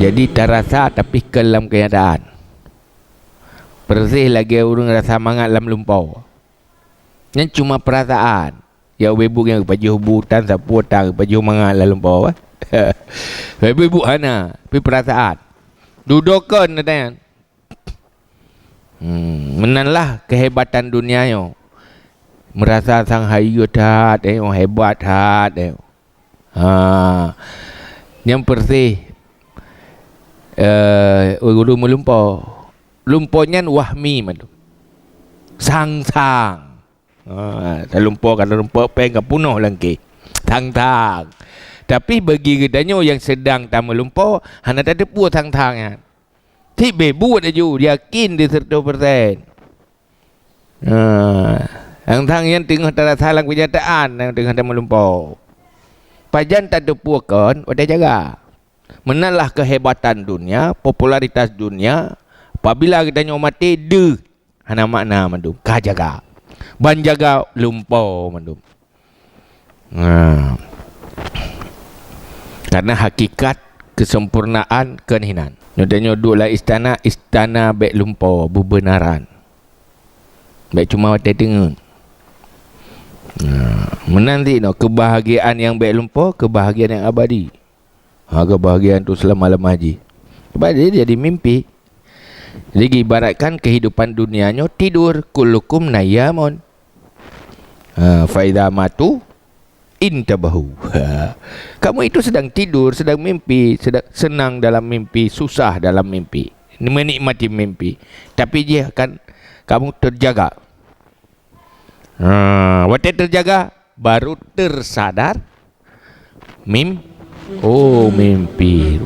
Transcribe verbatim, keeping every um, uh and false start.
Jadi tarasa tapi kon lam keunyataan. Persis lagée ureuëng rasa mangat lam lumpoe. Nyan cuma peurasaan. Ya ubé buet nyang geupajoh bu tan sapeue tan geupajoh mangat lam lumpoe. Ubé buet hana, tapi peurasaan. Dudoe kon nyan. Hmm, meunan lah keuhebatan dunia nyoe. Meurasa sang hayeu that, eh, hebat that, eh. Ha. Nyang persis, eh, ureuëng meulumpoe. Lumpoe nyan wahmi mandum. Sang-sang. Ha, talumpoe ka talumpoe péng ka punoh langkée. Sang-sang. Tapi bagi geutanyoe nyang sedang tameulumpoe, hana tateupeue sang-sang nyan. Cit beubuet laju, yakin di seratus persen. Ha, sang-sang nyan teungoh tarasa lam keunyataan nyang teungoh tameulumpoe. Pajan tateupeue kon watée jaga. Meunan lah keuhebatan dunia, popularitas dunia, apabila geutanyoe maté, deuh, hana makna mandum, ka jaga. Ban jaga lumpoe mandum. Nah. Karena hakikat kesempurnaan kon hinan. Nyoe tanyoe duek lam istana, istana bék lumpoe, beubeunaran. Bék cuma watée teungeut. Nah, meunan cit nyoe, keubahgiaan nyang bék lumpoe, keubahgiaan nyang abadi. Ha, keubahgiaan tu seulama-lama jih. Sebab dia jadi mimpi. Jadi ibaratkan kehidupan dunia nyoe tidur, kullukum naiyamun. Ha, fa idza matu intabahu. Ha. Kamu itu sedang tidur, sedang mimpi, sedang senang dalam mimpi, susah dalam mimpi, menikmati mimpi. Tapi jih akan kamu terjaga. Ha, watée terjaga, baru tersadar mim-, oh, mimpi.